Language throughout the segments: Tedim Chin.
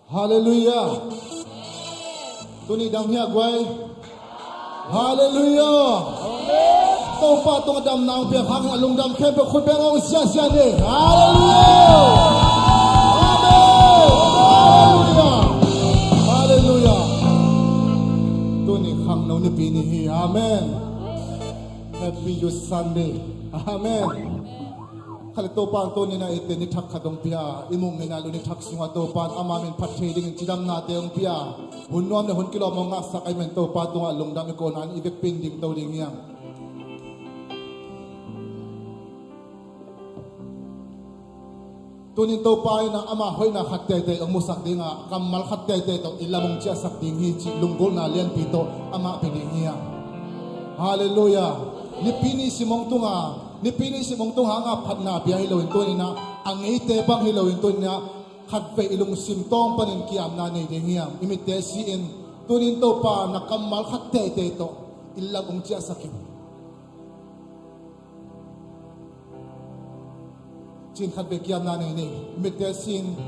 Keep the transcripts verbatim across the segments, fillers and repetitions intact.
Halleluiah. Tuni dam hia guai? Halleluiah. Topa tungah damna hong piak hangin a lungdam khempeuh khut beng hong siasia ni. Halleluiah. Amen. Halleluiah. Halleluiah. Tuni khangno nipi ni hi. Amen. Happy Youth Sunday. Amen. Khat le Topa in tuni-in ah eite ni thak khat hong pia, i muh ngeina lo ni thak sungah Topa in ama min phat thei dingin cidamnate hong pia, hun nuam le hun kilawm hong ngahsak ahih manin Topa tungah lungdam i kona in i vekpi in dingto ding hiam? Tuni-in Topa in ah ama hoihna khat teitei hong musak ding a, kammal khat teitei tawh i lam hong ciahsak ding hi cih lunggulhna lianpi tawh amah pia ding hiam? Halleluiah. Nipi ni sim hong tung a, nipi ni sim hong tung hang a phatna bia hi loin tuni-in ah, a ngeite bang hi loin tuni-in ah, khatvei i lungsim tawng panin kiamna nei ding hiam? I mitte si-in tuni-in Topa na kammal khat teitei tawh i lam hong ciahsak in. Cin khatvei kiamna nei ni. I mitte si-in.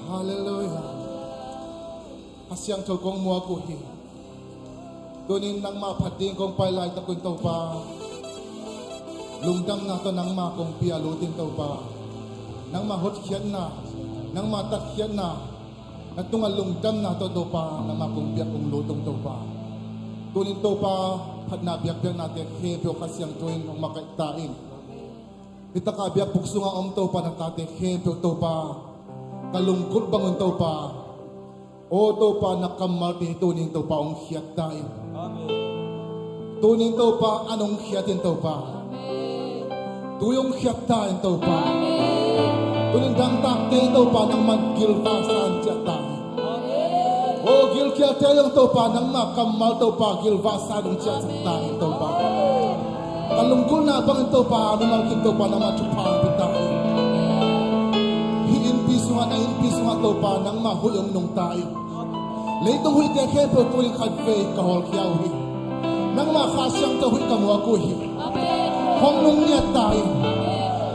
Halleluiah. Kha Siangtho kong muak uh hi. Tuni-in nangmah phat ding kong pai laitak un Topa, lungdamna tawh nangmah kong pia lut in Topa, nangmah hotkhiatna, nangmah tatkhiatna, na tungah lungdamna tawh Topa nangmah kong piak kong lut ung Topa. Tuni-in Topa phatna biakpiaknate khempeuh Kha Siangtho in hong makaih ta in. Hitakah biakbuk sungah om Topa na tate khempeuh Topa, ka lunggulh bangun Topa, aw Topa na kammalte tuni-in Topa hong khiat ta in. Amen. Tuni-in Topa an hong khiat in Topa. Amen. Tui hong khiat ta in Topa. Amen. Tuni-in dangtakte Topa nangman gilvahsa in ciah ta in. Amen. Aw gilkialte zong Topa nangmah kammal Topa gilvahsa in hong ciahsak ta in Topa. Ka lunggulhna bangin Topa mimal kim Topa nangmah thupha hong pia ta in. Hih innpi sungah na innpi sungah Topa nangmah huih hong nung ta in. Leitung huihte khempeuh tuni-in khatvei ka hawlkhia uh hi. Nangmah Kha Siangtho huih ka muak uh hi. Hong nung ngiat ta in.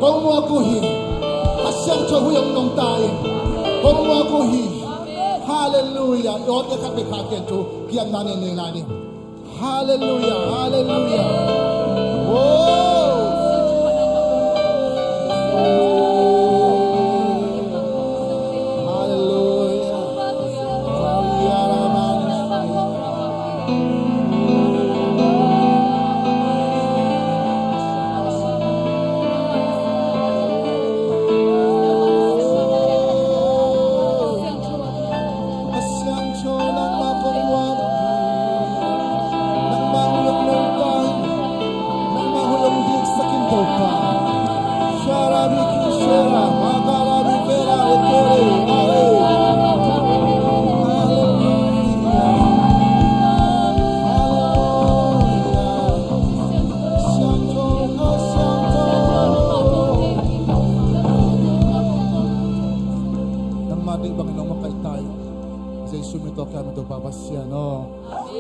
Kong muak uh hi. Kha Siangtho huih hong nung ta in. Kong muak uh hi. Halleluiah. I awte khatvei kha ken thu kiamna nei nei lai ni. Halleluiah, halleluiah. Whoa. Halleluiah. Kha Siangtho nangmah kong muak hi. Nangmah huih hong nung ta in. Nangmah huih hong diksak in Topa. Sharabiki shara, makarabikera ekere, ale. Halleluiah. Halleluiah. Siangtho, Kha Siangtho. Nangmah deih bangin hong makaih ta in. Jesu min tawh ka kiang Topa Pasian aw.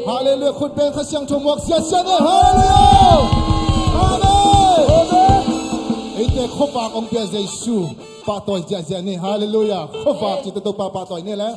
Halleluiah. Khut beng Kha Siangtho muak siasia ni. Halleluiah. Amen. Eite khuavak hong pia Jesu pahtawi ziahziah ni. Halleluiah. Khuavak cihte Topa pahtawi ni le.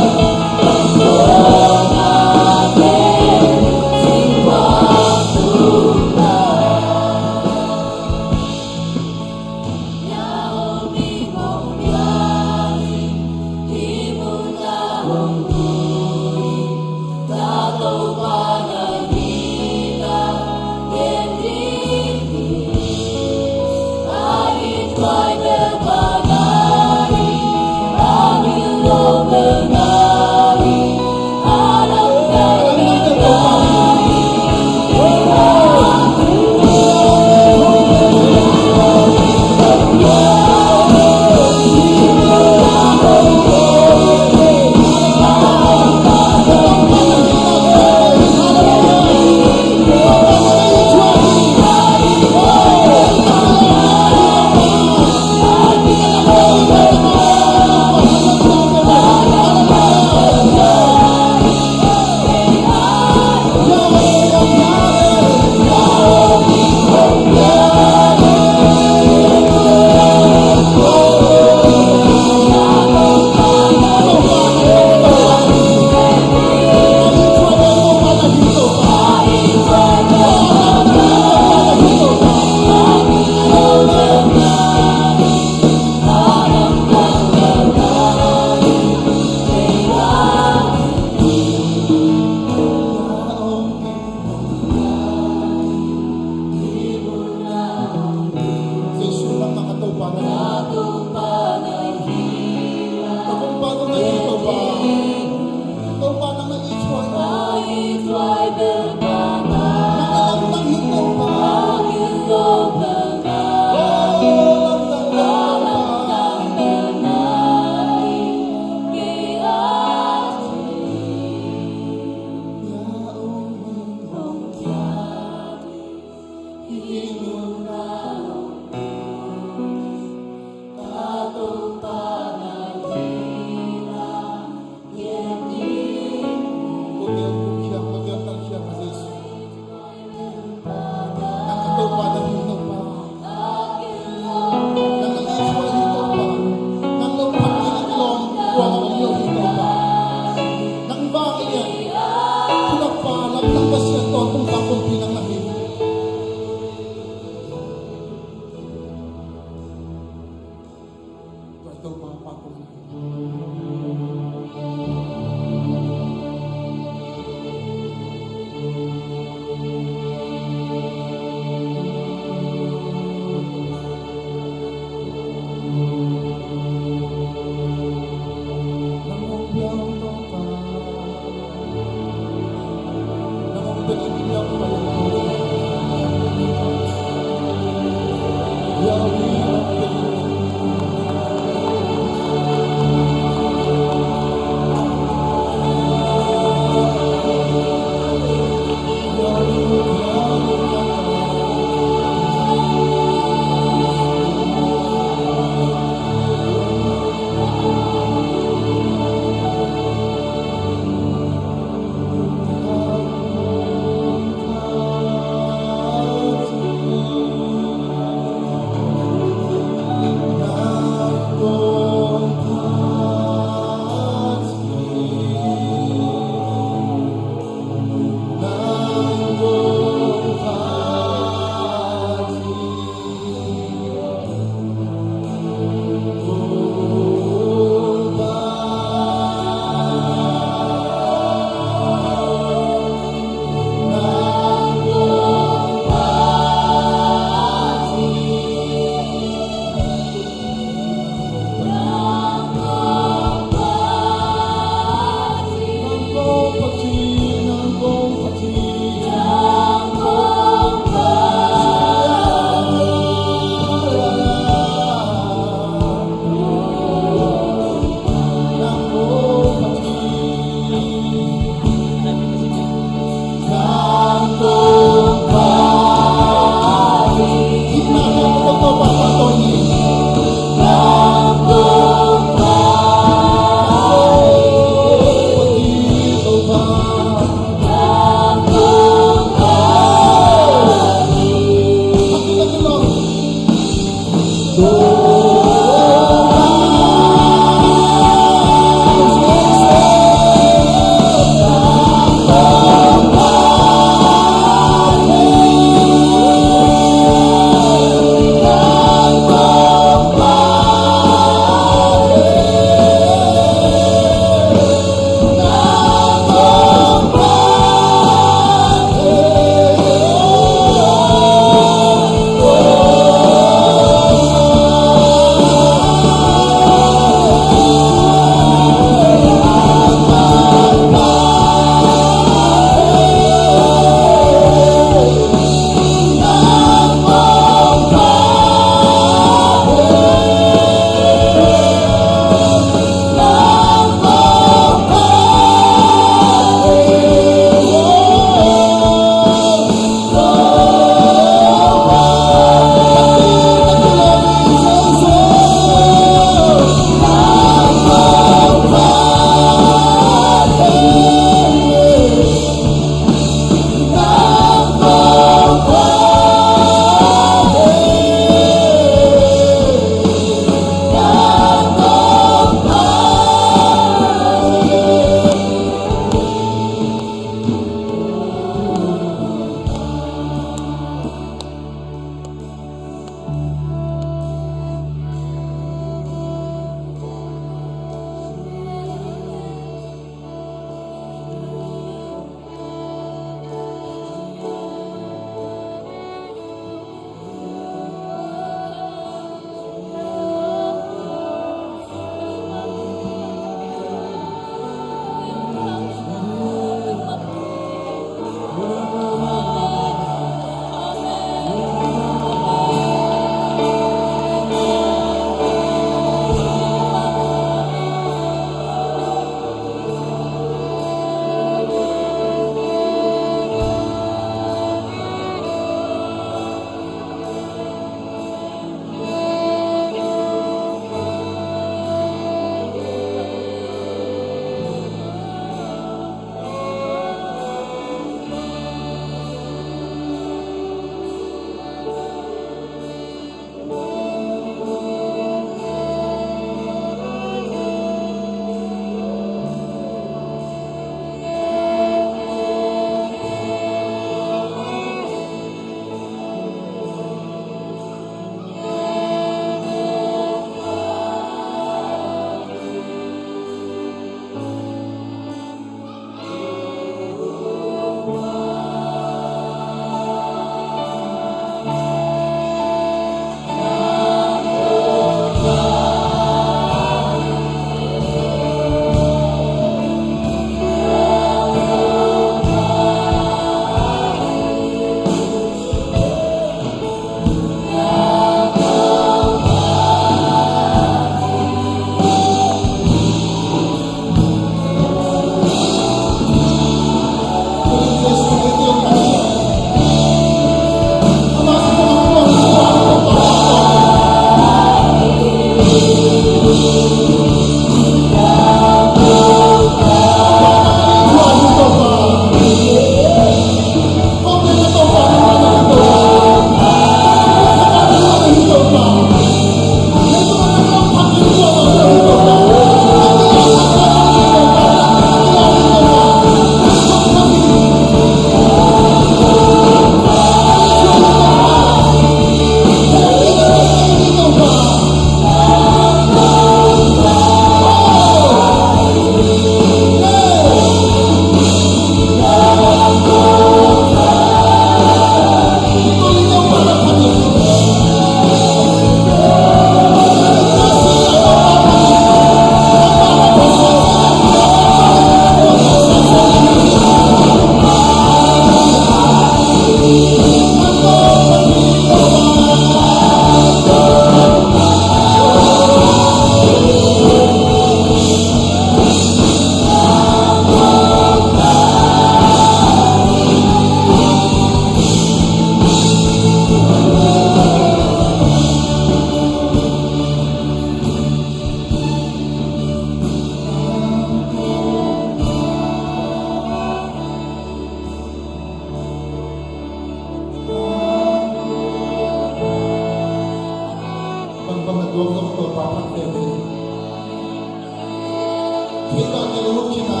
Luk khin a,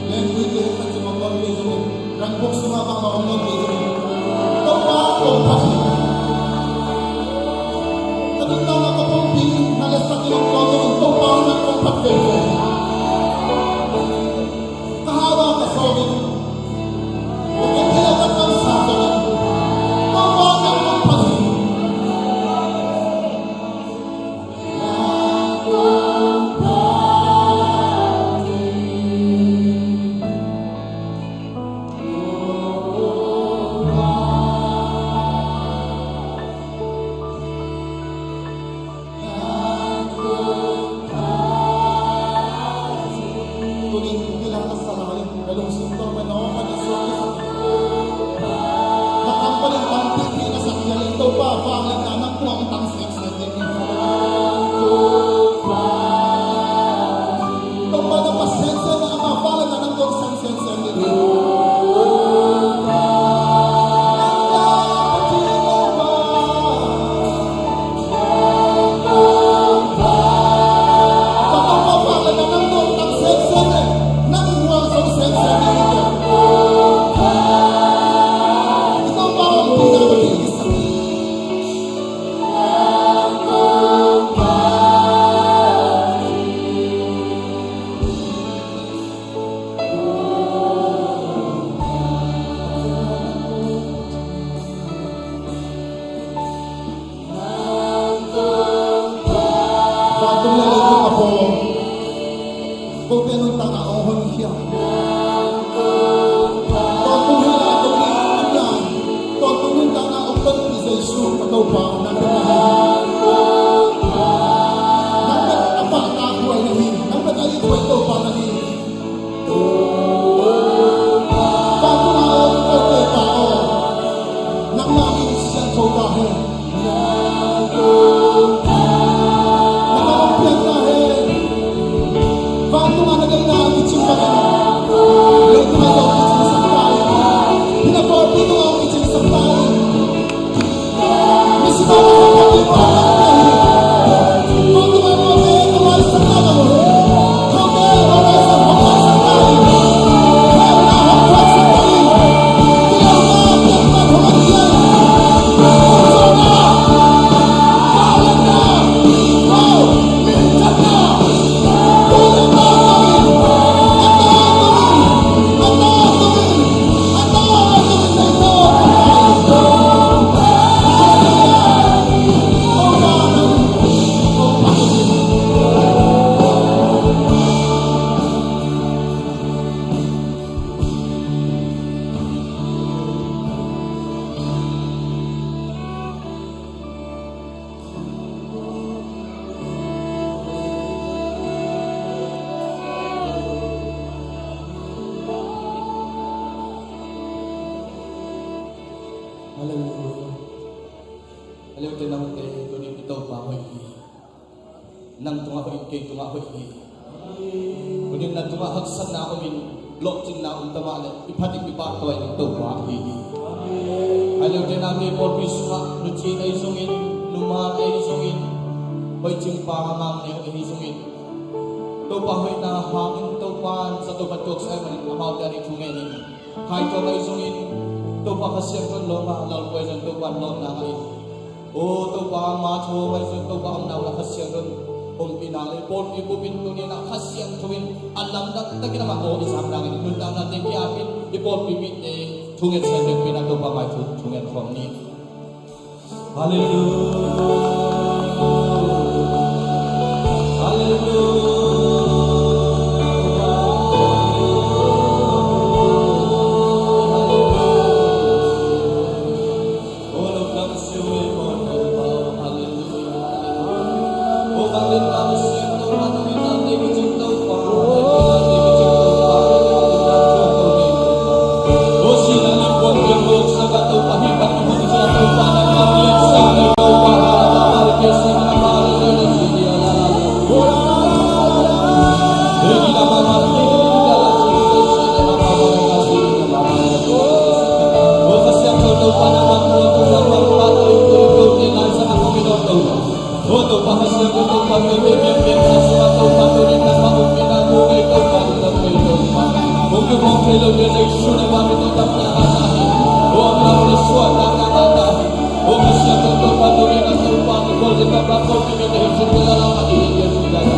lengui te khat zong om nawn kei zongin, ran buk sungah bang a om nawn kei zongin, Topa kong phat hi. Ka nuntakna ka pumpi na le sak in om nawn zongin, Topa nang kong phat veve hi. Ka hau a ka sawm in, ka genthei a ka kamsa zongin, Topa nang kong phat hi. Tunin nilangka salai, ka lungsim tawh ka nawk a na suak ka sak. Na kam panin tampi pi na sak hial in Topa vangliatna nang tungah hong tang semsem ding hi. Topa na pa semsem na ama vangliatna nang tungah hong tang semsem ding hi. Vantung le leitung a pawng, kote nuntakna hong honkhia. Tawntung hela, tawntung hela, tawntung nuntakna hong tonpih Jesu ka Topa, nang bek na hi. Nang bek a pahtakhuai na hi. Nang bek a ithuai Topa na hi. Vantung a om kote Pa aw, nangmah min siangtho ta hen. Na ka hong piang ta hen. Vantung a na deihna a kicing bangin, leitung a zong kicingsak ta in. Hih na pawlpi tungah hong kicingsak ta in. Halleluiah. Halleluiah, nangte, tunin i Topa hoih hi. Nang tungah hoih in, kei tungah hoih hi. Tunin na tungah haksatna om in, lawhcinna om ta mah leh, i phat in i pahtawi ding Topa ahi hi. Halleluiah, nangte pawlpi sungah, nucin ahi zongin, numan ahi zongin, hoih cingpa a mangneu ahi zongin, Topa hoihna hangin Topa in zato pan tuaksak ahih manin amaute ading thu ngen in. Khaituam ahi zongin Topa Kha Siangtho in lawm a, Lalpuai zong Topa in lawmna ngah in. O Topa, Matthai ahi zong Topa omna uh ah Kha Siangtho in ompihna le pawlpi bup in tuni in ah Kha Siangtho in a lamdang takin amah aw i zak nangin nuntaknate kiapin i pawlpi mite thunget siangtho in Topa mai thu thungen khawm ni. Halleluiah. Halleluiah. Halleluiah. Kong thei lo te Jesu na ma mi to tam na ma ta hi. O ma mi suan na na ma ta hi. O Pasian to to pa to na to pa to ko je pa pa ko ti na hi su na na ma ti Jesu na na.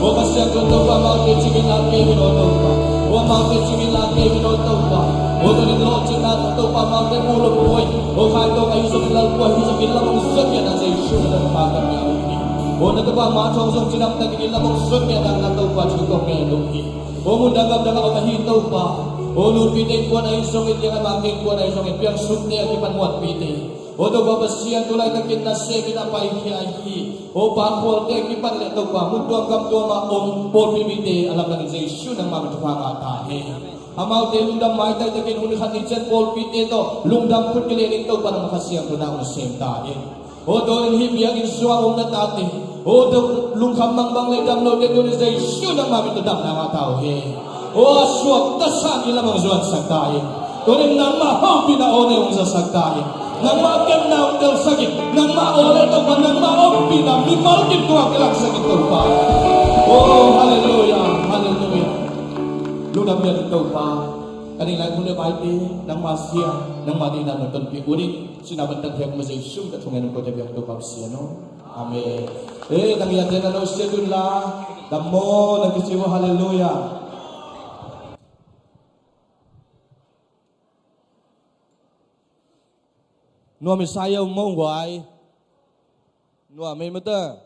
O Pasian to to pa ma te ci mi la ke mi no to pa. O ma te ci mi la ke mi no to pa. O to ni lo ci na to pa ma te ku lo ko. O khai to kai so mi la ko hi so mi la ko so mi na Jesu na pa ta mi. O na to pa ma to so ci na ta ni la ko so mi na na to pa ci ko me lo hi. O mun dang gam dang a om ahi Topa. O nunpite innkuan ahi zongin, liangan mangte innkuan ahi zongin, piangsukte a kipan muanpite. O Topa Pasian, tu laitakin na semin a paikhia ahi. O pakhualte a kipan le Topa, mun tuam gam tuam a om pawlpi mite a lamdangin Jesu nangma min thupha ngah ta hen. Amaute lungdam maitai takin hun khat ni ciang pawlpite tawh lungdam khut kilel in Topa nangma Kha Siangtho na hong sem ta hen. O to in hih biakinn sung a omna tate. O to lungkham mangbang le dam lote tuni Jesu nangma min tawh damna ngah ta uh hi. O a suakta san i lam hong zuansak ta hi. Tuni nangma hopihna aw ne hong zasak ta hi. Nangma kepna hong telsak hi. Nangma aw le Topa nangma ompihna mimal kim tungah kilaksak hi Topa. O halleluia, halleluia. Lungdam biak in Topa. Ka ding lai hun le maite nangma sia, nangma ding na nonton pi u ding. Sina ban tang thiak ma Jesu ka thungen ko te biak Topa sia no. Amen. Eh, nang ya te na no sia dun la. Dam maw na kici uh, halleluia. Nuam i sa ya um maw guai. Nuam ei mata.